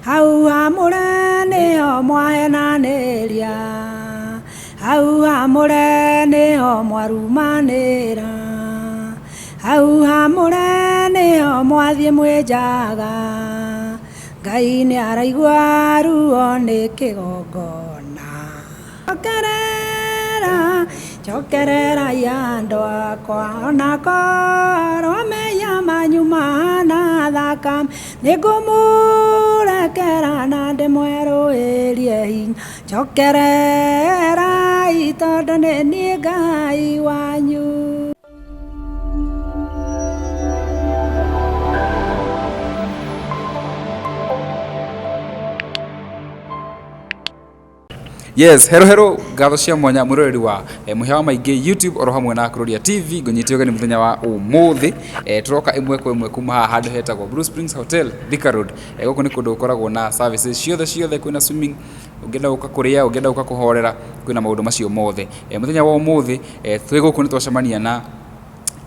Hau hamũre nĩho mwahenanĩria, hau hamũre nĩho mwarumanĩra, hau hamũre nĩho mwathiĩ mwĩnjaga. Ngai nĩaraigua ruo nĩ kĩgongona. Njokerera, njokererai andũ akwa, ona korwo mehia manyu mahana thakame, nĩngũmũrekera na ndĩmwerũhĩrie hinya. Njokererai tondũ nĩ niĩ Ngai wanyu. Yes, hero hero ngatho cia mwanya mwiroreri wa muhia wa maingi YouTube oro hamwe na Kuroria TV ngũnyite ũgeni mũthenya wa ũmũthĩ. Tũroka ĩmwe kwa ĩmwe kuma haha handũ hetagwo Blue Springs Hotel, Thika Road. Gũkũ nĩ kũndũ gũkoragwo na services ciothe ciothe, kwĩna swimming, ũngĩenda gũka kũrĩa, ũngĩenda gũka kũhorera, kwĩna maũndũ macio mothe. Mũthenya wa ũmũthĩ twĩ gũkũ nĩ twacemania na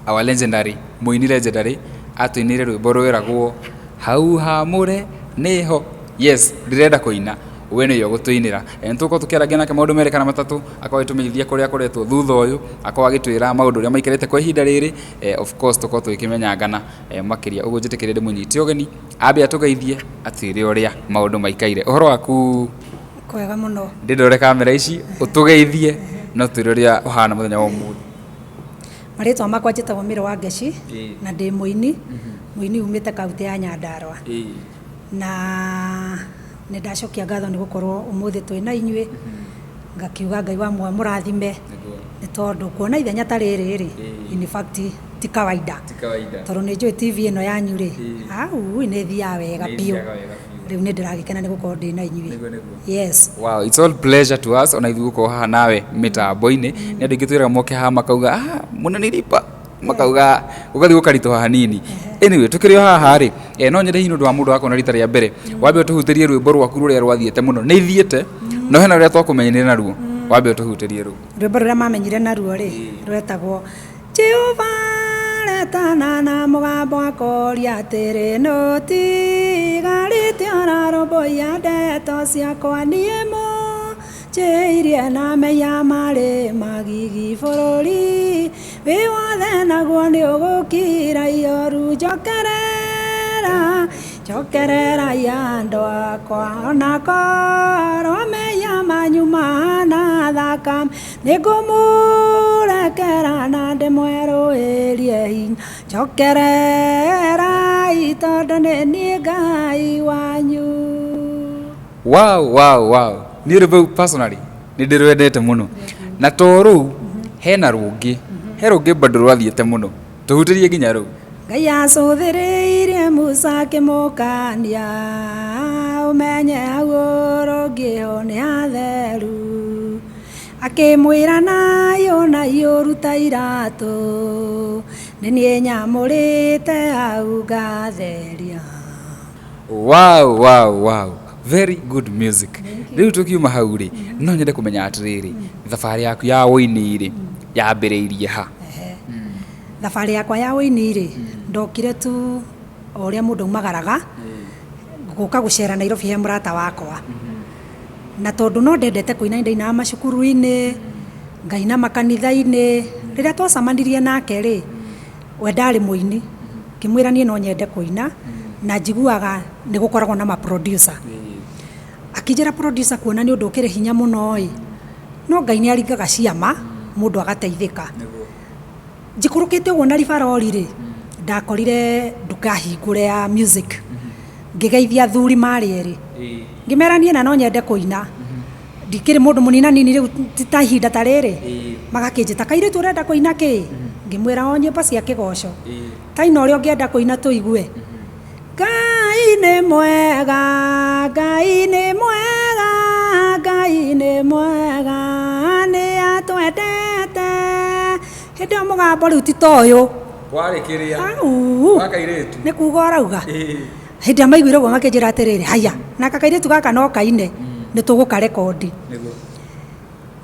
our legendary, mũini legendary, atũinĩire rwĩmbo rwĩragwo hau hamũre nĩho. Yes, ndĩrenda kũina, we nĩwe ũgũtũinĩra. Nĩ tũgũkorwo tũkĩarangia nake maũndũ merĩ kana matatũ, akorwo agĩtũmenyithia kũrĩa akoretwo thutha ũyũ, akorwo agĩtwĩra maũndũ ũrĩa maikarĩte kwa ihinda rĩrĩ, of course tũkorwo tũgĩkĩmenyangana makĩria. Ũguo njĩtĩkĩrie ndĩmũnyite ũgeni, ambe atũgeithie, atwĩre ũrĩa maũndũ maikaire. Ũhoro waku? Kwega mũno. Ndĩndore kamera ici, ũtũgeithie na ũtwĩre ũrĩa ũhana mũthenya wa ũmũthĩ. Marĩtwa makwa njĩtagwo Mĩrũ wa Ngeci na ndĩ mũini, mũini umĩte kauntĩ ya Nyandarũa. Na nĩ ndacokia ngatho nĩ gũkorwo ũmũthĩ twĩ na inyuĩ, ngakiuga Ngai wa muoyo amũrathime nĩ tondũ kuona ithenya ta rĩrĩ rĩ, in fact ti kawaida. Tondũ nĩ njũĩ TV ĩno yanyu rĩ, aui nĩ ĩthiaga wega biũ. Rĩu nĩ ndĩragĩkena nĩ gũkorwo ndĩ na inyuĩ. Yes. Wow, it's all pleasure to us ona ithuĩ gũkorwo haha nawe mĩtambo-inĩ. Nĩ andũ aingĩ twĩraga moke haha makauga, ah, mũnaniripa makauga gũgathiĩ gũkaritũha hanini. Anyway, tũkĩrĩ o haha rĩ, no nyende hihi nĩ ũndũ wa mũndũ wakuona rita rĩa mbere, wambe ũtũhutĩrie rwĩmbo rwaku rũrĩa rwathiĩte mũno. Nĩ ithiĩte, no hena rũrĩa twakũmenyire naruo. Wambe ũtũhutĩrie rũu. Rwĩmbo rũrĩa mamenyire naruo rĩ, rwetagwo Jehova aretana na mũgambo akoria atĩrĩ, nũtigarĩte ũrarũmbũiya ndeto ciakwa, niĩ mũnjĩirie na mehia marĩ magigi bũrũri wĩ wothe naguo nĩ ũgũkira ihoru. Njokerera, njokererai andũ akwa, ona korwo mehia manyu mahana thakame, nĩngũmũrekera na ndĩmwerũhĩrie hinya. Njokererai tondũ nĩ niĩ Ngai wanyu. Wow. Niĩ rwĩmbo rũu personally nĩ ndĩrwendete mũno. Na to rũu, hena rũngĩ, he rũngĩ bado rwathiĩte mũno. Tũhutĩrie nginya rũu. Ngai acũthĩrĩirie Musa akĩmũkania, ũmenye hau ũrũngĩho nĩ hatheru. Akĩmwĩra nayũ nayũ ruta iratũ, nĩ niĩ nyamũrĩte hau ngatheria. Wow. Very good music. Rĩu tũkiuma hau rĩ, no nyende kũmenya atĩrĩrĩ, thabarĩ yaku ya ũini rĩ, yambĩrĩirie ha? Thabarĩ yakwa ya ũini rĩ, ndokire tu o ũrĩa mũndũ aumagaraga, gũka gũcera Nairobi he mũrata wakwa. Na tondũ no ndendete kũina nĩ ndainaga macukuru-inĩ, ngaina makanitha-inĩ. Rĩrĩa twacemanirie nake rĩ, we ndarĩ mũini, ngĩmwĩra niĩ no nyende kũina, na njiguaga nĩ gũkoragwo na ma producer. Akĩnjĩra producer kuona nĩ ũndũ ũkĩrĩ hinya mũno ĩ, no Ngai nĩ aringaga ciama, mũndũ agateithĩka. Njikũrũkĩte ũguo na ribarori rĩ, ndakorire nduka hingũre ya music. Ngĩgeithia athuri marĩ erĩ, ngĩmera niĩ na no nyende kũina, ndikĩrĩ mũndũ mũninanini rĩu ti ta ihinda ta rĩrĩ, magakĩnjĩta kairĩtu ũrenda kũina kĩ? Ngĩmwĩra o nyĩmbo cia kĩgoco, taina ũrĩa ũngĩenda kũina tũigue. Ngai nĩ mwega, Ngai nĩ mwega, Ngai nĩ mwega, nĩ atwendete. Hĩndĩ ĩyo mũgambo rĩu ti ta ũyũ. Warĩ kĩrĩa? Au. Wa kairĩtu? Nĩ kuga ũrauga. Hĩndĩ ĩrĩa maiguire ũguo makĩnjĩra atĩrĩrĩ, haya, naka kairĩtu gaka no kaine, nĩ tũgũkarekondi.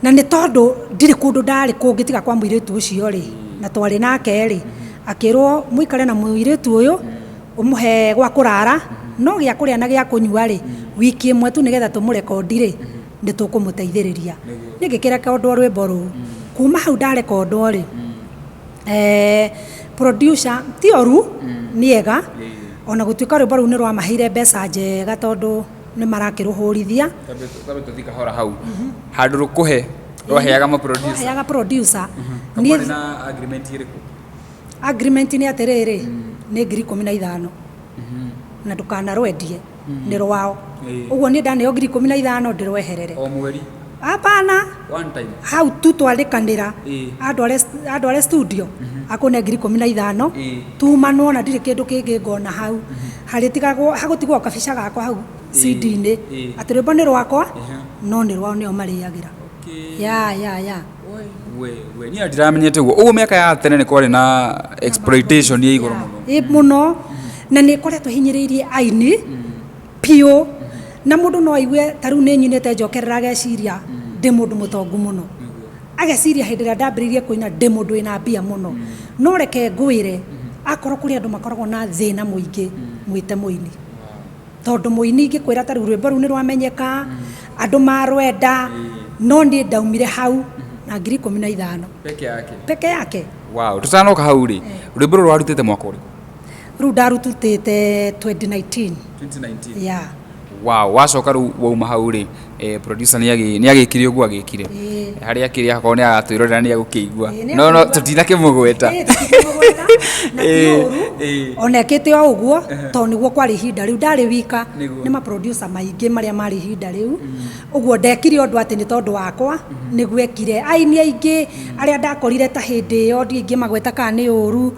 Na nĩ tondũ ndirĩ kũndũ ndarĩ kũngĩ tiga kwa mũirĩtu ũcio rĩ, na twarĩ nake rĩ, akĩrwo mũikare na mũirĩtu ũyũ, ũmũhe gwa kũrara, No gĩa kũrĩa na gĩa kũnyua rĩ, wiki ĩmwe tu nĩgetha tũmũrekondi rĩ, nĩ tũkũmũteithĩrĩria. Niĩ ngĩkĩrekondwo rwĩmbo rũu. Kuma hau ndarekondwo rĩ, producer ti oru, nĩ ega, ona gũtuĩka rwĩmbo rũu nĩ rwamaheire mbeca njega tondũ nĩ marakĩrũhũrithia. Twambe tũthiĩ kahora hau. Handũ rũkũhe rwaheaga ma producer. Rwaheaga producer. Niĩ na agreement ĩrĩkũ? Agreement nĩ atĩrĩrĩ, nĩ 15,000 na ndũkanarwendie, nĩ rwao. Ũguo niĩ ndaneo 15,000 ndĩrweherere. O mweri? Hapana. One time? Hau tu twandĩkanĩra, andware studio, akũne 15,000, tumanwo na ndirĩ kĩndũ kĩngĩ ngona hau. Harĩtigagwo, hagũtigwo kabica gakwa hau CD-inĩ, atĩ rwĩmbo nĩ rwakwa, no nĩ rwao nĩo marĩagĩra. Ya, ya, ya. We, we, niĩ ndiramenyete ũguo. Ũguo mĩaka ya tene nĩ kwarĩ na exploitation ya igũrũ mũno. Ĩ mũno, na nĩ ĩkoretwo ĩhinyĩrĩirie aini biũ, na mũndũ no aigue ta rĩu nĩ nyinĩte njokerera ageciria ndĩ mũndũ mũtongu mũno. Ageciria hĩndĩ ĩrĩa ndambĩrĩirie kũina ndĩ mũndũ wĩna mbia mũno. No reke ngwĩre, akorwo kũrĩ andũ makoragwo na thĩna mũingĩ, mwĩte mũini. Tondũ mũini ingĩkwĩra ta rĩu rwĩmbo rũu nĩ rwamenyeka, andũ marwenda, no niĩ ndaumire hau na 15,000. Peke yake. Peke yake. Wow, tũtanoka hau rĩ, rwĩmbo rũrũ warutĩte mwaka ũrĩkũ? Rũu ndarutĩte 2019. 2019. Yeah. Wow, wacoka rĩu wauma hau rĩ, producer nĩ agĩkire ũguo agĩkire. Harĩa akĩrĩ akorwo nĩ aratwĩrorera nĩ egũkĩigua. No no tũtinakĩmũgweta. Tũtinakĩmũgweta. Na ti ũru. Ona ekĩte o ũguo tondũ nĩguo kwarĩ ihinda rĩu ndarĩ wika, nĩ ma producer maingĩ marĩa marĩ ihinda rĩu. Ũguo ndekire ũndũ atĩ nĩ tondũ wakwa, nĩguo ekire. Aini aingĩ arĩa ndakorire ta hĩndĩ ĩyo ndiũĩ ingĩmagweta kana nĩ ũru.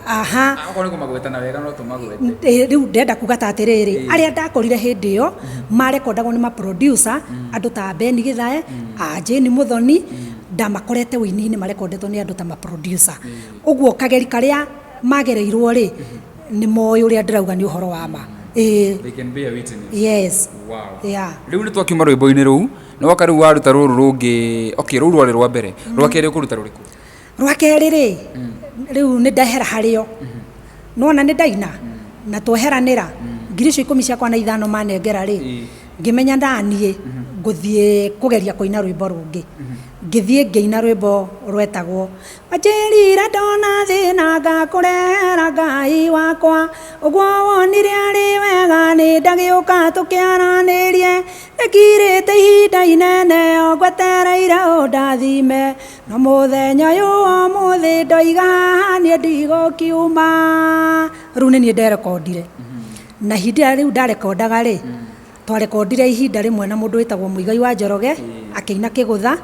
Aha. Okorwo nĩ kũmagweta na wega no tũmagwete. Rĩu ndĩrenda kuga ta atĩrĩrĩ, arĩa ndakorire hĩndĩ ĩyo marekondagwo nĩ ma producer, andũ ta Ben Gĩthae, a Jane Mũthoni, ndamakorete ũini-inĩ marekondetwo nĩ andũ ta ma producer. Ũguo kageri karĩa magereirwo rĩ, nĩ moĩ ũrĩa ndĩrauga nĩ ũhoro wa ma. Ĩĩ. They can bear witness. Yes. Wow. Yeah. Rĩu nĩ twakiuma rwĩmbo-inĩ rũu, nĩ woka rĩu waruta rũrũ rũngĩ, okay rũu rwarĩ rwa mbere, rwa kerĩ ũkũruta rũrĩkũ? Rwa kerĩ rĩ, rĩu nĩ ndehera harĩo. Nĩwona nĩ ndaina na tweheranĩra, 15,000 manengera rĩ, ngĩmenya naniĩ ngũthiĩ kũgeria kũina rwĩmbo rũngĩ. Ngĩthiĩ ngĩina rwĩmbo rwetagwo Wanjĩrire ndona thĩna ngakũrehera Ngai wakwa, ũguo wonire arĩ wega nĩ ndagĩũka tũkĩaranĩrie, nĩngirĩte ihinda inene o ngwetereire ũndathime, no mũthenya ũyũ wa ũmũthĩ ndoiga haha niĩ ndigũkiuma. Rĩu nĩ niĩ nderekondire. Na hĩndĩ ĩrĩa rĩu ndarekondaga rĩ, twarekondire ihinda rĩmwe na mũndũ wĩtagwo Mũigai wa Njoroge, akĩina kĩgũtha,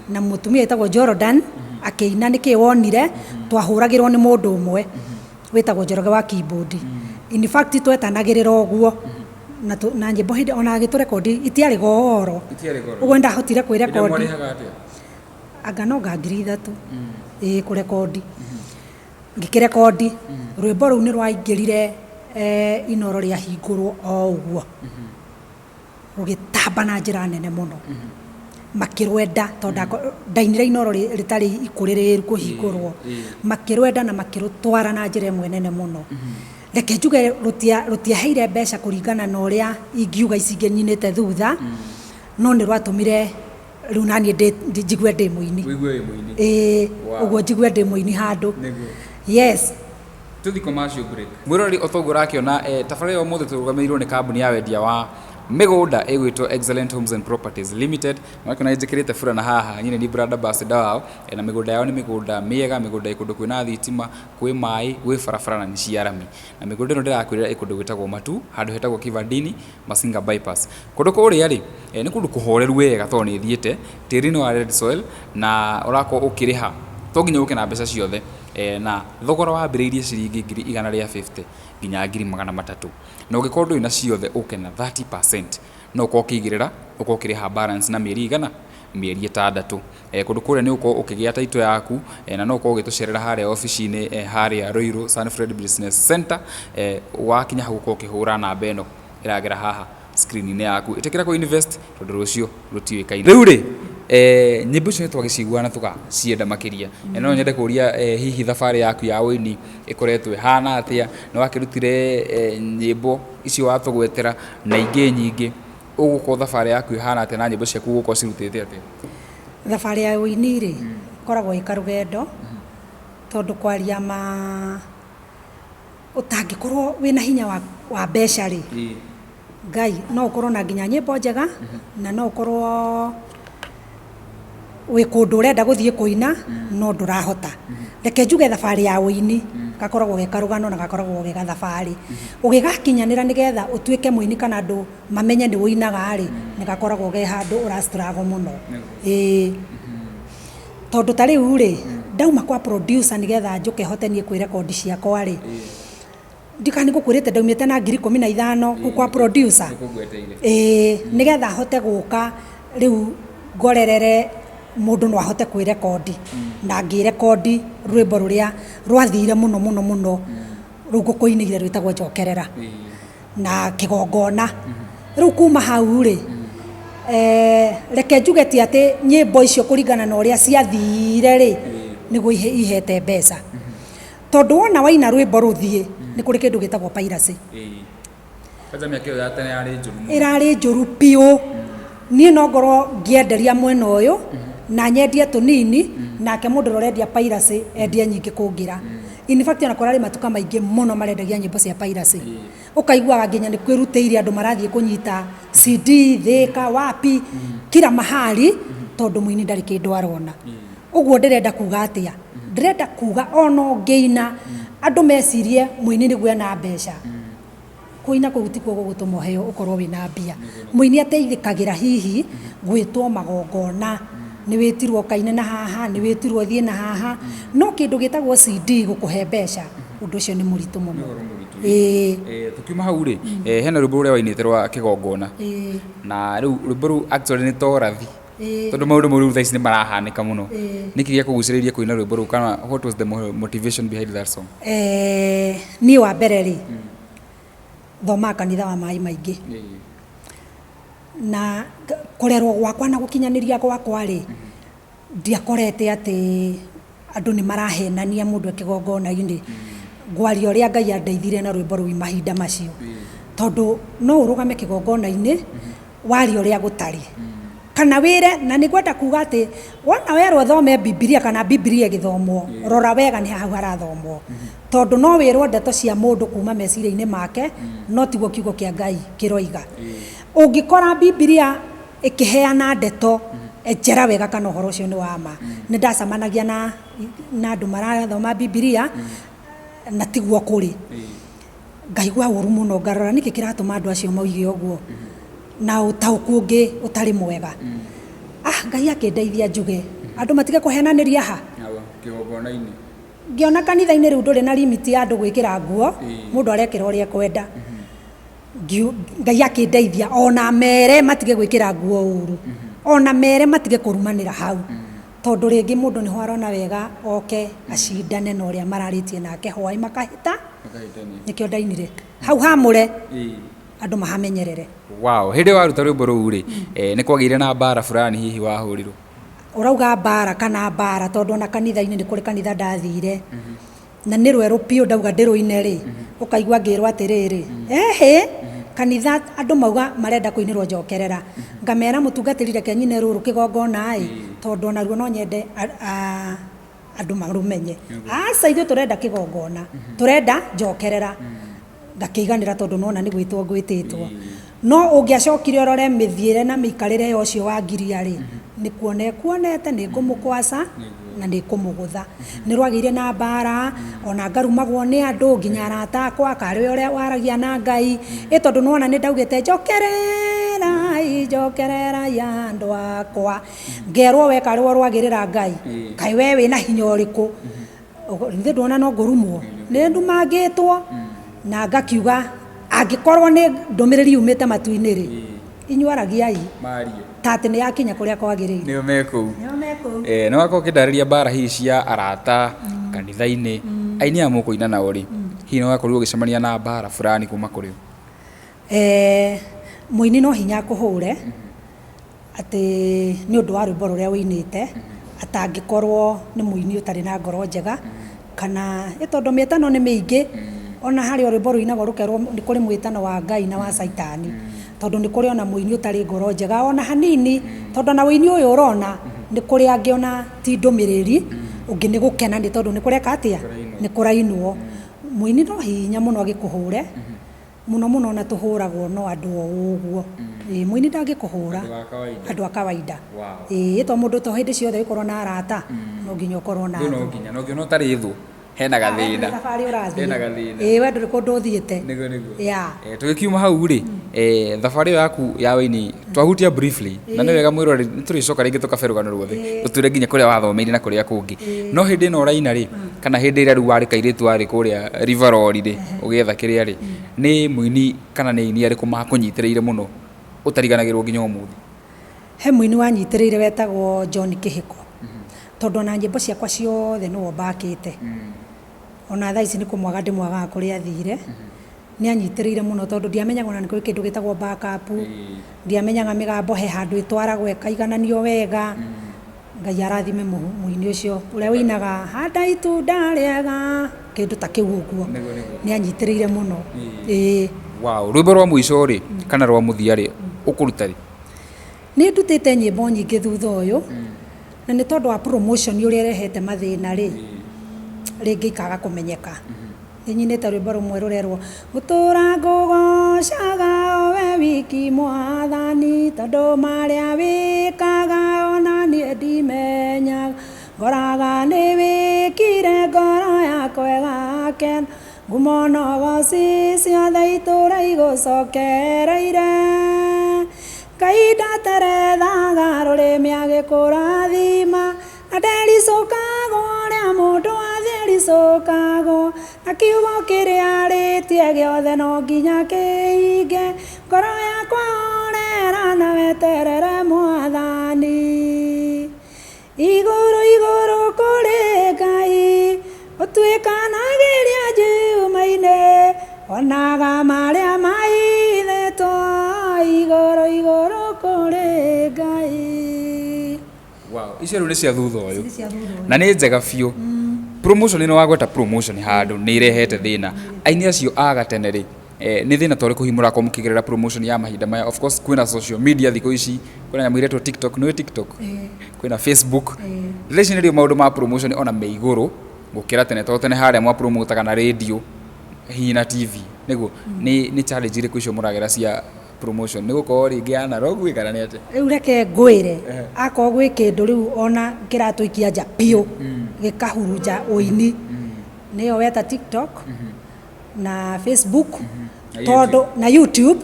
na mũtumia wĩtagwo Jordan, akĩina nĩkĩ wonire, twahũragĩrwo nĩ mũndũ ũmwe wĩtagwo Njoroge wa keyboard. In fact twetanagĩrĩra ũguo, na na nyĩmbo hĩndĩ ona agĩtũrekondi itiarĩ goro. Ũguo nĩndahotire kwĩrekondi. Anga no nga 3,000 ĩĩ kũrekondi. Ngĩkĩrekondi, rwĩmbo rũu nĩ rwaingĩrire Inooro rĩahingũrwo o ũguo, rũgĩtamba na njĩra nene mũno. Makĩrwenda tondũ ndainire Inooro rĩtarĩ ikũrĩrĩru kũhingũrwo, makĩrwenda na makĩrũtwara na njĩra ĩmwe nene mũno. Reke njuge rũtiaheire mbeca kũringana na ũrĩa ingiuga ici ingĩ nyinĩte thutha, no nĩ rwatũmire rĩu naniĩ njigue ndĩ mũini. Ũigue wĩ mũini. Ĩĩ, ũguo njigue ndĩ mũini handũ. Yes. Tũthiĩ commercial break. Mwĩroreri o toguo ũrakĩona tabarĩra ya ũmũthĩ tũrũgamĩrĩirwo nĩ kambuni ya wendia wa mĩgũnda ĩgwĩtwo Excellent Homes and Properties Limited. Nĩwakĩona njĩkĩrĩte burana haha, niĩ nĩ niĩ brand ambassador wao, na mĩgũnda yao nĩ mĩgũnda mĩega, mĩgũnda ĩ kũndũ kwĩna thitima, kwĩ maĩ, gwĩ barabara na nĩ cia rami. Na mĩgũnda ĩno ndĩrakwĩra ĩ kũndũ gwĩtagwo Matu, handũ hetagwo Kivandini, Masinga bypass. Kũndũ kũrĩa rĩ, nĩ kũndũ kũhoreru wega tondũ nĩ thiĩte, tĩri nĩ wa red soil na ũrakorwo ũkĩrĩha, to nginya ũke na mbeca ciothe, na thogora wambĩrĩirie ciringi 150,000 nginya 300,000. Na ũngĩkorwo ndũrĩ na ciothe ũke na 30% no ũkorwo ũkĩigĩrĩra, ũkorwo ũkĩrĩha balance na mĩeri ĩigana? Mĩeri ĩtandatũ. Kũndũ kũrĩa nĩ ũgũkorwo ũkĩgĩa title yaku, na no ũkorwo ũgĩtũcerera harĩa obici-inĩ harĩa Ruiru Sunfred Business Center, wakinya hau ũkorwo ũkĩhũra namba ĩno ĩragera haha screen-inĩ yaku. Ĩtĩkĩra kũ invest tondũ rũciũ rũtiũĩkaine. Rĩu rĩ, Nyĩmbo icio nĩ twagĩcigua na tũgacienda makĩria. No nyende kũria hihi thabarĩ yaku ya ũini ĩkoretwo ĩhana atĩa? Nĩ wakĩrutire nyĩmbo icio watũgwetera na ingĩ nyingĩ. Ũgũkorwo thabarĩ yaku ĩhana atĩa na nyĩmbo ciaku ũgũkorwo ũcirutĩte atĩa? Thabarĩ ya ũini rĩ, ĩkoragwo ĩ karũgendo, tondũ kwaria ma ũtangĩkorwo wĩna hinya wa mbeca rĩ, Ngai no ũkorwo na nginya nyĩmbo njega, na no ũkorwo wĩ kũndũ ũrenda gũthiĩ kũina, no ndũrahota. Reke njuge thabarĩ ya ũini, gakoragwo ge karũgano na gakoragwo ge gathabarĩ. Ũgĩgakinyanĩra nĩgetha ũtuĩke mũini kana andũ mamenye nĩ ũinaga rĩ, nĩ gakoragwo ge handũ ũra struggle mũno. Ĩĩ. Tondũ ta rĩu rĩ, ndauma kwa producer nĩgetha njũke hote niĩ kwĩrekondi ciakwa rĩ, ndiũĩ kana nĩngũkwĩrĩte ndaumĩte na 15,000 kũu kwa producer. Ĩĩ, nĩgetha hote gũka rĩu ngorerere mũndũ no ahote kwĩrekondi. Na ngĩrekondi rwĩmbo rũrĩa rwathire mũno mũno mũno, rũu ngũkũinĩire rwĩtagwo Njokerera. Na kĩgongona. Rĩu kuma hau rĩ, reke njuge ti atĩ nyĩmbo icio kũringana na ũrĩa ciathire rĩ, nĩguo ihete mbeca. Tondũ wona waina rwĩmbo rũthiĩ, nĩ kũrĩ kĩndũ gĩtagwo piracy. Kwanza mĩaka ĩyo ya tene yarĩ njũru mũno. Ĩrarĩ njũru biũ. Niĩ no ngorwo ngĩenderia mwena ũyũ, na nyendie tũnini, nake mũndũ ũrĩa ũrendia piracy endie nyingĩ kũngĩra. In fact ona kũrarĩ matuka maingĩ mũno marendagia nyĩmbo cia piracy. Ũkaiguaga nginya nĩ kwĩrutĩire andũ marathiĩ kũnyita CD, Thĩka, wapi, kila mahali, tondũ mũini ndarĩ kĩndũ arona. Ũguo ndĩrenda kuga atĩa? Ndĩrenda kuga ona ũngĩina, andũ mecirie mũini nĩguo ena mbeca. Kũina kũu tikuo gũgũtũma ũheo ũkorwo wĩna mbia. Mũini ateithĩkagĩra hihi gwĩtwo magongona, nĩ wĩtirwo ũkaine na haha, nĩ wĩtirwo ũthiĩ na haha, no kĩndũ gĩtagwo CD gũkũhe mbeca, ũndũ ũcio nĩ mũritũ mũno. Ĩĩ. Tũkiuma hau rĩ, hena rwĩmbo rũrĩa wainĩte rwa kĩgongona. Na rĩu rwĩmbo rũu actually nĩ ta ũrathi. Tondũ maũndũ mau rĩu thaa ici nĩ marahanĩka mũno. Nĩkĩ gĩakũgucĩrĩirie kũina rwĩmbo rũu kana what was the motivation behind that song? Niĩ wa mbere rĩ, thomaga kanitha wa Maĩ Maingĩ. Na kũrerwo gwakwa na gũkinyanĩria gwakwa rĩ, ndiakorete atĩ andũ nĩ marahenania mũndũ e kĩgongona-inĩ. Ngwaria ũrĩa Ngai andeithirie na rwĩmbo rũu mahinda macio. Tondũ no ũrũgame kĩgongona-inĩ, warie ũrĩa gũtarĩ. Kana wĩre, na nĩ ngwenda kuga atĩ, wona werwo ũthome Bibilia kana Bibilia ĩgĩthomwo, rora wega nĩ ha hau harathomwo. Tondũ no wĩrwo ndeto cia mũndũ kuma meciria-inĩ make, no tiguo kiugo kĩa Ngai kĩroiga. Ũngĩkora Bibilia ĩkĩheana ndeto, enjera wega kana ũhoro ũcio nĩ wa ma. Nĩ ndacemanagia na andũ marathoma Bibilia, na tiguo kũrĩ. Ngaigua ũru mũno ngarora nĩkĩ kĩratũma andũ acio moige ũguo na ũtaũku ũngĩ ũtarĩ mwega. Ah, Ngai akĩndeithia njuge andũ matige kũhenanĩria ha. Kĩgongona-inĩ. Ngĩona kanitha-inĩ rĩu ndũrĩ na limit ya andũ gwĩkĩra nguo, mũndũ arekĩra ũrĩa ekwenda. Ngai akĩndeithia ona mere matige gwĩkĩra nguo ũru, ona mere matige kũrumanĩra hau. Tondũ rĩngĩ mũndũ nĩho arona wega oke acindane na ũrĩa mararĩtie nake hwaĩ makahĩta. Nĩkĩo ndainire hau hamũre andũ mahamenyerere. Wow, hĩndĩ ĩyo waruta rwĩmbo rũu rĩ, nĩ kwagĩire na mbara fulani hihi wahũrirwo? Ũrauga mbara kana mbara tondũ ona kanitha-inĩ nĩ kũrĩ kanitha ndathire na nĩ rwerũ biũ ndauga ndĩrũine rĩ, ũkaigua ngĩrwo atĩrĩrĩ, ehĩ, kanitha andũ mauga marenda kũinĩrwo njokerera, ngamera mũtungatĩri reke nyine rũrũ kĩgongona ĩ, tondũ onaruo no nyende andũ marũmenye. Aca ithuĩ tũrenda kĩgongona, tũrenda njokerera. Ngakĩiganĩra tondũ nĩwona nĩ gwĩtwo ngwĩtĩtwo. No ũngĩacokire ũrore mĩthiĩre na mĩikarĩre ya ũcio wa ngiria rĩ, nĩ kuona ekuonete, nĩ ngũmũkwaca na nĩ ngũmũgũtha. Nĩ rwagĩire na mbara, ona ngarumagwo nĩ andũ, nginya arata akwa, karĩ we ũrĩa waragia na Ngai. Ĩ tondũ nĩwona nĩ ndaugĩte njokererai, njokererai andũ akwa. Ngerwo we karĩ we ũrũagĩrĩra Ngai, kaĩ we wĩna hinya ũrĩkũ? Githĩ ndwona no ngũrumwo? Nĩ ndumangĩtwo na ngakiuga angĩkorwo nĩ ndũmĩrĩri yumĩte matu-inĩ rĩ, inyuĩ aragiai ta atĩ nĩ yakinya kũrĩa kwagĩrĩire. Nĩo me kũu. Nĩo me kũu. Nĩ wakorwo ũkĩndarĩria mbara hihi cia arata kanitha-inĩ, aini aya mũkũina nao rĩ, hihi nĩ wakorirwo ũgĩcemania na mbara fulani kuma kũrĩ o? Mũini no hinya akũhũre. Atĩ nĩ ũndũ wa rwĩmbo rũrĩa ũinĩte, atangĩkorwo nĩ mũini ũtarĩ na ngoro njega, kana ĩ tondũ mĩtano nĩ mĩingĩ, ona harĩ o rwĩmbo rũinagwo rũkerwo nĩ kũrĩ mwĩtano wa Ngai na wa caitani, tondũ nĩ kũrĩ ona mũini ũtarĩ ngoro njega ona hanini, tondũ ona ũini ũyũ ũrona, nĩ kũrĩ angĩ ona ti ndũmĩrĩri, ũngĩ nĩ gũkena nĩ tondũ nĩ kũreka atĩa? Nĩ kũrainwo. Mũini no hinya mũno agĩkũhũre. Mũno mũno ona tũhũragwo no andũ o ũguo. Ĩĩ mũini ndangĩkũhũra. Andũ a kawaida. Andũ a kawaida. Wow. Ĩĩ to mũndũ to hĩndĩ ciothe ũgĩkorwo na arata, no nginya ũkorwo na Thũ no thũ. nginya, na ũngĩona ũtarĩ thũ, hena gathĩna. Nĩ thabarĩ ũrathiĩ. Hena gathĩna. Ĩĩ we ndũrĩ kũndũ ũthiĩte. Nĩguo nĩguo. Yeah. Eh, tũgĩkiuma hau rĩ, eh, thabarĩ ĩyo yaku ya ũini twahutia briefly na nĩ wega mwĩroreri nĩ tũrĩcoka rĩngĩ tũkabe rũgano ruothe ũtwĩre nginya kũrĩa wathomeire na kũrĩa kũngĩ no hĩndĩ ĩno ũraina rĩ kana hĩndĩ ĩrĩa rĩu warĩ kairĩtu warĩ kũrĩa River Road rĩ ũgĩetha kĩrĩa rĩ nĩ mũini kana nĩ aini arĩkũ makũnyitĩrĩire mũno ũtariganagĩrwo nginya ũmũthĩ? He mũini wanyitĩrĩire wetagwo John Kĩhĩko tondũ ona nyĩmbo ciakwa ciothe nĩwe ũmbakĩte. Ona thaa ici nĩ kũmwaga ndĩmwagaga kũrĩa athire. Nĩ anyitĩrĩire mũno tondũ ndiamenyaga ona nĩ kũrĩ kĩndũ gĩtagwo back up, ndiamenyaga mĩgambo he handũ ĩtwaragwo ĩkaigananio wega. Ngai arathime mũini ũcio ũrĩa ũinaga handa itunda rĩega, kĩndũ ta kĩu ũguo. Nĩ anyitĩrĩire mũno. Ĩĩ. Wow. Rwĩmbo rwa mũico rĩ, kana rwa mũthia rĩ, ũkũruta rĩ? Nĩ ndutĩte nyĩmbo nyingĩ thutha ũyũ, na nĩ tondũ wa promotion ũrĩa ĩrehete mathĩna rĩ, rĩngĩ ikaga kũmenyeka. Nĩ nyinĩte rwĩmbo rũmwe rũrerwo, ngũtũra ngũgocaga o we wiki mwathani, tondũ marĩa wĩkaga ona niĩ ndimenyaga, ngoraga nĩ wĩkire ngoro yakwa ĩgakena, ngumo na ũgoci ciothe itũre igũcokereire. Ngai ndaterethaga rũrĩmĩ agĩkũrathima, Na ndericũkagwo ũrĩa mũndũ athericũkagwo, na kiugo kĩrĩa arĩtie gĩothe no nginya kĩhinge. Ngoro yakwa horera na weterere Mwathani. Igũrũ igũrũ kũrĩ Ngai, ũtuĩkanagĩria njuuma-inĩ, onaga marĩa mahithĩtwo, igũrũ igũrũ kũrĩ Ngai. Wow, icio rĩu nĩ cia thutha ũyũ Nĩ cia thutha ũyũ. Na nĩ njega biũ. Promotion ĩno wagweta promotion handũ nĩ ĩrehete thĩna. Aini acio a gatene rĩ, eh, nĩ thĩna ta ũrĩkũ hihi mũrakorwo mũkĩgerera promotion ya mahinda maya? Of course kwĩna social media thikũ ici, kwĩna nyamũ iretwo TikTok, nĩũĩ TikTok? Kwĩna Facebook. Thaa ici nĩrĩo maũndũ ma promotion ona me igũrũ gũkĩra tene, tondũ tene harĩa mwa promotaga na radio hihi na TV, nĩguo? Nĩ challenge irĩkũ icio mũragera cia promotion nĩ gũkorwo rĩngĩ analog kana nĩ atĩa? Rĩu reke ngwĩre, akorwo gwĩ kĩndũ rĩu ona kĩratũikia nja biũ, gĩkahurunja ũini, nĩyo weta TikTok na Facebook, Na tondũ na YouTube,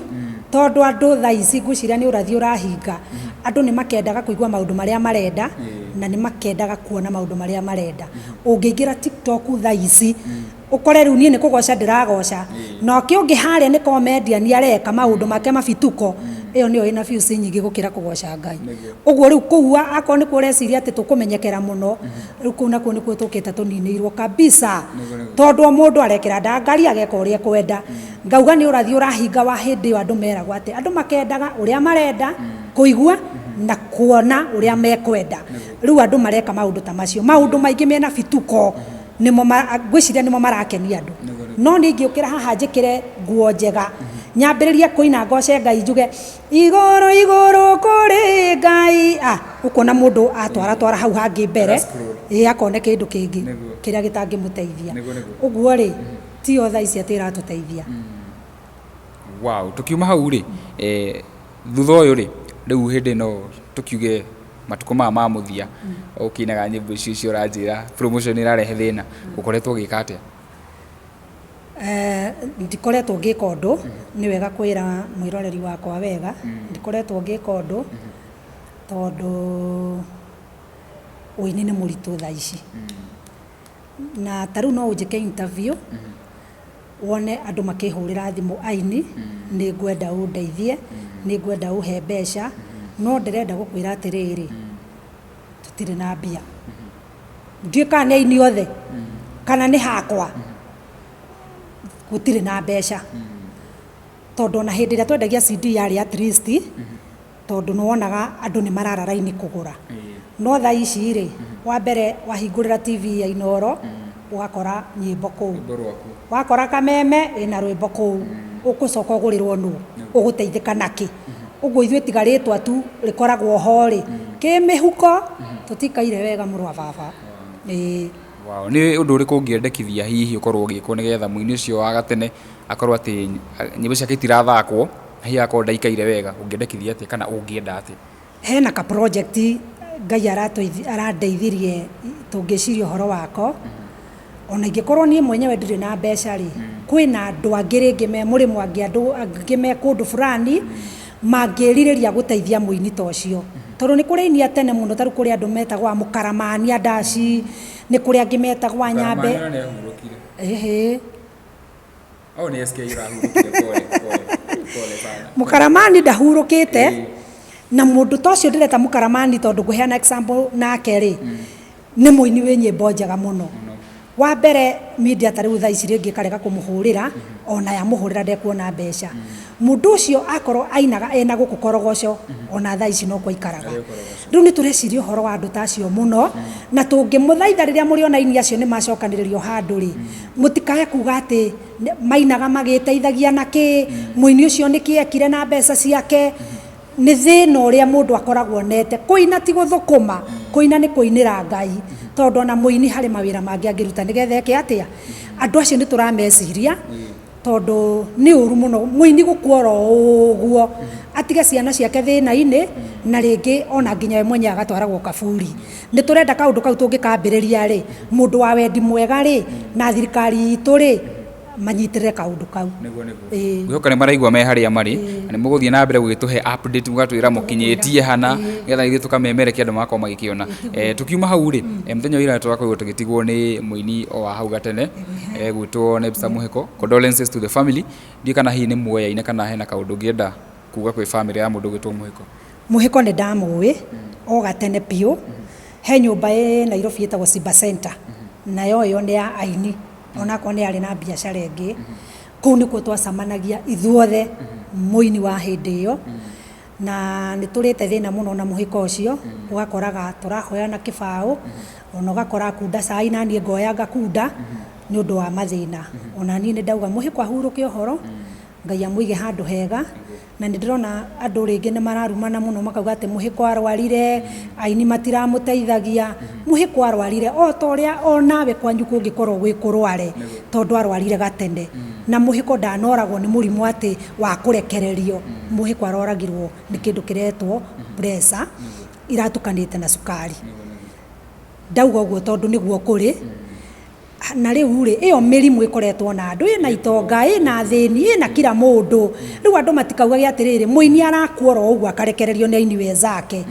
tondũ andũ thaa ici ngwĩciria nĩ ũrathi ũrahinga, andũ nĩ makendaga kũigua maũndũ marĩa marenda, na nĩ makendaga kuona maũndũ marĩa marenda. Ũngĩingĩra TikTok thaa ici, Ũkore rĩu niĩ nĩ kũgoca ndĩragoca, nake ũngĩ harĩa nĩ comedian areka maũndũ make mabituko, ĩyo nĩyo ĩna views nyingĩ gũkĩra kũgoca Ngai. Ũguo rĩu kũu akorwo nĩkuo ũreciria atĩ tũkũmenyekera mũno, rĩu kũu nakuo nĩkuo tũkĩte tũninĩirwo kabisa, tondũ o mũndũ arekĩra ndangari ageka ũrĩa ekwenda. Ngauga nĩ ũrathi ũrahinga wa hĩndĩ ĩyo andũ meragwo atĩ andũ makendaga ũrĩa marenda kũigua na kuona ũrĩa mekwenda. Rĩu andũ mareka maũndũ ta macio, maũndũ maingĩ mena bituko. Nĩmo ngwĩciria nĩmo marakenia andũ. No niĩ ingĩũkĩra haha njĩkĩre nguo njega, nyambĩrĩrie kũina ngoce Ngai njuge, igũrũ igũrũ kũrĩ Ngai, ah, ũkuona mũndũ atwara twara hau hangĩ mbere, ĩĩ akone kĩndũ kĩngĩ kĩrĩa gĩtangĩmũteithia. Ũguo rĩ, tiyo thaa ici atĩ ĩratũteithia. Wow, tũkiuma hau rĩ, thutha ũyũ rĩ, rĩu hĩndĩ ĩno tũkiuge matukũ maya ma mũthia ũkĩinaga nyĩmbo icio icio ũranjĩra promotion ĩrarehe thĩna, ũkoretwo ũgĩka atĩa? Ndikoretwo ngĩka ũndũ, nĩ wega kwĩra mwĩroreri wakwa wega, ndikoretwo ngĩka ũndũ tondũ ũini nĩ mũritũ thaa ici. Na ta rĩu no ũnjĩke interview, wone andũ makĩhũrĩra thimũ aini, nĩ ngwenda ũndeithie, nĩ ngwenda ũhe mbeca, no ndĩrenda gũkwĩra atĩrĩrĩ, tũtirĩ na mbia. Ndiũĩ kana nĩ aini othe, kana nĩ hakwa, gũtirĩ na mbeca. Tondũ ona hĩndĩ ĩrĩa twendagia CD yarĩ at least. Tondũ nĩ wonaga andũ nĩ marara raini kũgũra. No thaa ici rĩ, wa mbere wahingũrĩra TV ya Inooro, ũgakora nyĩmbo kũu. Rwĩmbo rwaku. Wakora Kameme ĩna rwĩmbo kũu, ũgũcoka ũgũrĩrwo nũ? Ũgũteithĩka nakĩ? Ũguo ithuĩ tiga rĩtwa tu rĩkoragwo ho rĩ, kĩmĩhuko tũtikaire wega mũrũ wa baba. Ĩĩ. Wow. Nĩ ũndũ ũrĩkũ ũngĩendekithia hihi ũkorwo ũgĩkwo nĩgetha mũini ũcio wa gatene akorwo atĩ nyĩmbo ciake itirathakwo na hihi akorwo ndaikaire wega, ũngĩendekithia atĩa kana ũngĩenda atĩa? Hena ka project Ngai arandeithirie tũngĩciria ũhoro wako, ona ingĩkorwo niĩ mwenyewe ndirĩ na mbeca rĩ, kwĩna andũ angĩ rĩngĩ me mũrĩmo angĩ andũ angĩ me kũndũ fulani mangĩrirĩria gũteithia mũini ta ũcio. Tondũ nĩ kũrĩ aini a tene mũno ta rĩu kũrĩ andũ metagwo a Mũkaramani a Ndaci, nĩ kũrĩ angĩ metagwo a Nyambe. Mũkaramani ona nĩ ahurũkire. Ĩhĩ. Oh, nĩ SK ũrahurũkire, pole, pole, pole sana. Mũkaramani ndahurũkĩte, na mũndũ ta ũcio ndĩreta Mũkaramani tondũ ngũheana example nake rĩ, nĩ mũini wĩ nyĩmbo njega mũno. Wa mbere media ta rĩu thaa ici rĩngĩ ĩkarega kũmũhũrĩra, ona yamũhũrĩra ndekuona mbeca. Mũndũ ũcio akorwo ainaga ena gũkũ Korogoco, ona thaa ici nokuo aikaraga. Rĩu nĩ tũreciria ũhoro wa andũ ta acio mũno, na tũngĩmũthaitha rĩrĩa mũrĩona aini acio nĩ macokanĩrĩrio handũ rĩ, mũtikae kuga atĩ mainaga magĩteithagia na kĩ, mũini ũcio nĩkĩ ekire na mbeca ciake. Nĩ thĩna ũrĩa mũndũ akoragwo onete. Kũina ti gũthũkũma, kũina nĩ kũinĩra Ngai, tondũ ona mũini harĩ mawĩra mangĩ angĩruta nĩgetha eke atĩa. Andũ acio nĩ tũrameciria, tondũ nĩ ũru mũno mũini gũkua oro ũguo, atige ciana ciake thĩna-inĩ, na rĩngĩ ona nginya we mwenyewe agatwaragwo kaburi. Nĩ tũrenda kaũndũ kau tũngĩkambĩrĩria rĩ, mũndũ wa wendi mwega rĩ, na thirikari itũ rĩ, manyitĩrĩre kaũndũ kau. Nĩguo nĩguo. Ĩĩ. Ngwĩhoka nĩ maraigua me harĩa marĩ na nĩ mũgũthiĩ na mbere gũgĩtũhe update mũgatwĩra mũkinyĩtie hana nĩgetha ithuĩ tũkamemerekia andũ magakorwo magĩkĩona. Tũkiuma hau rĩ, mũthenya wa ira tũrakorirwo tũgĩtigwo nĩ mũini o wa hau gatene egwĩtwo Nebster Mũhĩko. Condolences to the family. Ndiũĩ kana hihi nĩ muoyaine kana hena kaũndũ ũngĩenda kuga kwĩ family ya mũndũ ũgwĩtwo Mũhĩko. Mũhĩko nĩ ndamũĩ o gatene biũ. He nyũmba ĩ Nairobi ĩtagwo Simba Center, nayo ĩyo nĩ ya aini. Onakorwo nĩ yarĩ na biacara ĩngĩ, kũu nĩkuo twacemanagia ithuothe mũini wa hĩndĩ ĩyo, na nĩ tũrĩte thĩna mũno na mũhĩko ũcio, ũgakoraga tũrahoya na kĩbaũ, ona ũgakora akunda cai na niĩ ngoya ngakunda, nĩ ũndũ wa mathĩna. Ona niĩ nĩ ndauga mũhĩko ahurũke ũhoro, Ngai amũige handũ hega, na nĩ ndĩrona andũ rĩngĩ nĩ mararumana mũno makauga atĩ Mũhĩko arwarire, aini matiramũteithagia. Mũhĩko arwarire o ta ũrĩa o nawe kwanyu kũngĩkorwo gwĩ kũrware, tondũ arwarire gatene. Na Mũhĩko ndanoragwo nĩ mũrimũ atĩ wa kũrekererio, Mũhĩko aroragirwo nĩ kĩndũ kĩretwo pressure iratukanĩte na cukari. Ndauga ũguo tondũ nĩguo kũrĩ. Na rĩu rĩ, ĩyo mĩrimũ ĩkoretwo na andũ, ĩna itonga, ĩna athĩni, ĩna kira mũndũ. Rĩu andũ matikaugage atĩrĩrĩ, mũini arakua oro ũguo akarekererio nĩ aini wenzake.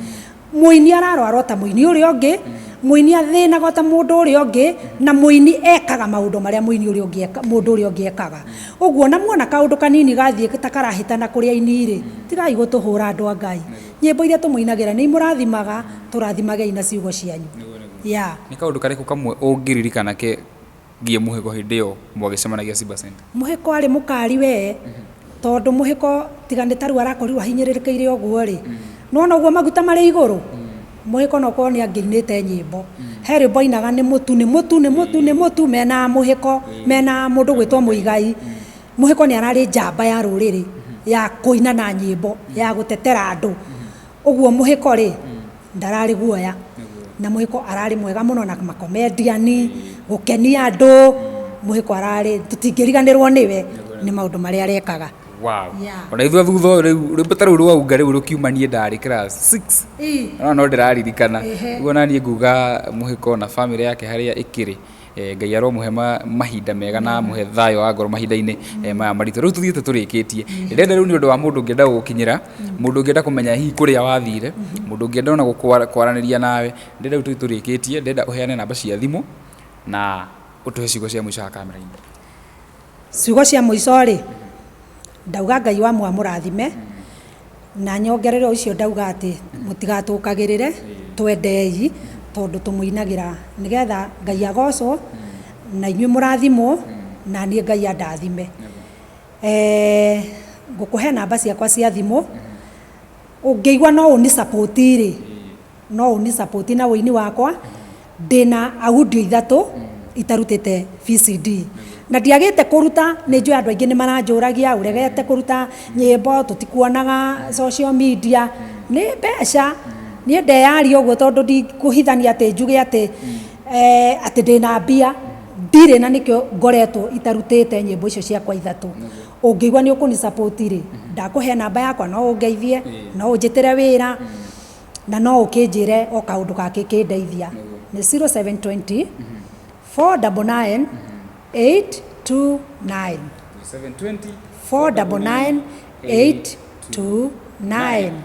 Mũini ararwara o ta mũini ũrĩa ũngĩ, mũini athĩnaga o ta mũndũ ũrĩa ũngĩ, na mũini ekaga maũndũ marĩa mũini ũrĩa ũngĩ mũndũ ũrĩa ũngĩ ekaga. Ũguo ona muona kaũndũ kanini gathiĩ ta karahĩtana kũrĩ aini rĩ, tigai gũtũhũra andũ a Ngai. Nyĩmbo iria tũmũinagĩra nĩ imũrathimaga, tũrathimagei na ciugo cianyu. Yeah. Nĩ kaũndũ karĩkũ kamwe ũngĩririkana kegiĩ Mũhĩko hĩndĩ ĩyo mwagĩcemanagia Simba Center? Mũhĩko arĩ mũkari we, tondũ Mũhĩko tiga nĩ ta rĩu arakorirwo ahinyĩrĩrĩkĩire ũguo rĩ, nĩwona ũguo maguta marĩ igũrũ, Mũhĩko no korwo nĩ angĩinĩte nyĩmbo. He rwĩmbo ainaga nĩ mũtu, nĩ mũtu, nĩ mũtu, nĩ mũtu, mena Mũhĩko, mena mũndũ ũgwĩtwo Mũigai. Mũhĩko nĩ ararĩ njamba ya rũrĩrĩ, ya kũina na nyĩmbo, ya gũtetera andũ. Ũguo Mũhĩko rĩ, ndararĩ guoya. Na Mũhĩko ararĩ mwega mũno na makomediani, gũkenia andũ, Mũhĩko ararĩ, tũtingĩriganĩrwo nĩwe nĩ maũndũ marĩa arekaga. Wow. Yeah. Ona ithuĩ thutha ũyũ rĩu rwĩmbo ta rũu rwaunga rĩu rũkiuma niĩ ndarĩ class 6. No no ndĩraririkana. Ũguo naniĩ nguga Mũhĩko na famĩlĩ yake harĩa ĩkĩrĩ. Ngai aromũhe mahinda mega na amũhe thayũ wa ngoro mahinda-inĩ maya maritũ. Rĩu tũthiĩte tũrĩkĩtie, ndĩrenda rĩu nĩ ũndũ wa mũndũ ũngĩenda gũgũkinyĩra, mũndũ ũngĩenda kũmenya hihi kũrĩa wathire, mũndũ ũngĩenda ona kwaranĩria nawe, ndĩrenda rĩu tũthiĩ tũrĩkĩtie, ndĩrenda ũheane namba cia thimũ na ũtũhe ciugo cia mũico haha kamera-inĩ. Ciugo cia mũico rĩ, ndauga Ngai wa amũrathime, na nyongerere o icio ndauga atĩ mũtigatũkagĩrĩre, twendei tondũ tũmũinagĩra nĩgetha Ngai agocwo, na inyuĩ mũrathimwo, na niĩ Ngai andathime. Ngũkũhe namba ciakwa cia thimũ, Ũngĩigua no ũni support rĩ, no ũni support na ũini wakwa. Ndĩna audio 3 itarutĩte VCD na ndiagĩte kũruta. Nĩ njũĩ andũ aingĩ nĩ maranjũragia ũregete kũruta nyĩmbo, tũtikuonaga social media, nĩ mbeca. Niĩ ndeyaria ũguo tondũ ndikũhithania atĩ njuge atĩ atĩ ndĩna mbia, ndirĩ, na nĩkĩo ngoretwo itarutĩte nyĩmbo icio ciakwa 3. Ũngĩigua nĩ ũkũni support rĩ, ndakũhe namba yakwa, no ũngeithie, no ũnjĩtĩre wĩra, na no ũkĩnjĩre o kaũndũ gakĩkĩndeithia. Nĩ 0720 499 829. 720 499 829.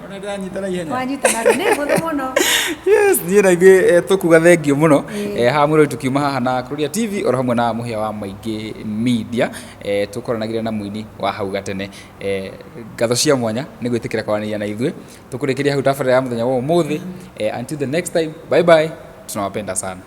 Ona ndĩranyita na ihenya. Wanyita na nĩ hũthũ mũno. Yes, niĩ na ithuĩ tũkuga thengiũ mũno. Haha mwĩrori tũkiuma haha na Kururia TV oro hamwe na Mũhĩa wa Maingĩ Media, tũkoranagĩra na mũini wa hau gatene. Ngatho cia mwanya nĩ gwĩtĩkĩra kwaranĩria na ithuĩ. Tũkũrĩkĩria hau tabarĩra ya mũthenya wa ũmũthĩ. Until the next time, bye bye, tunawapenda sana.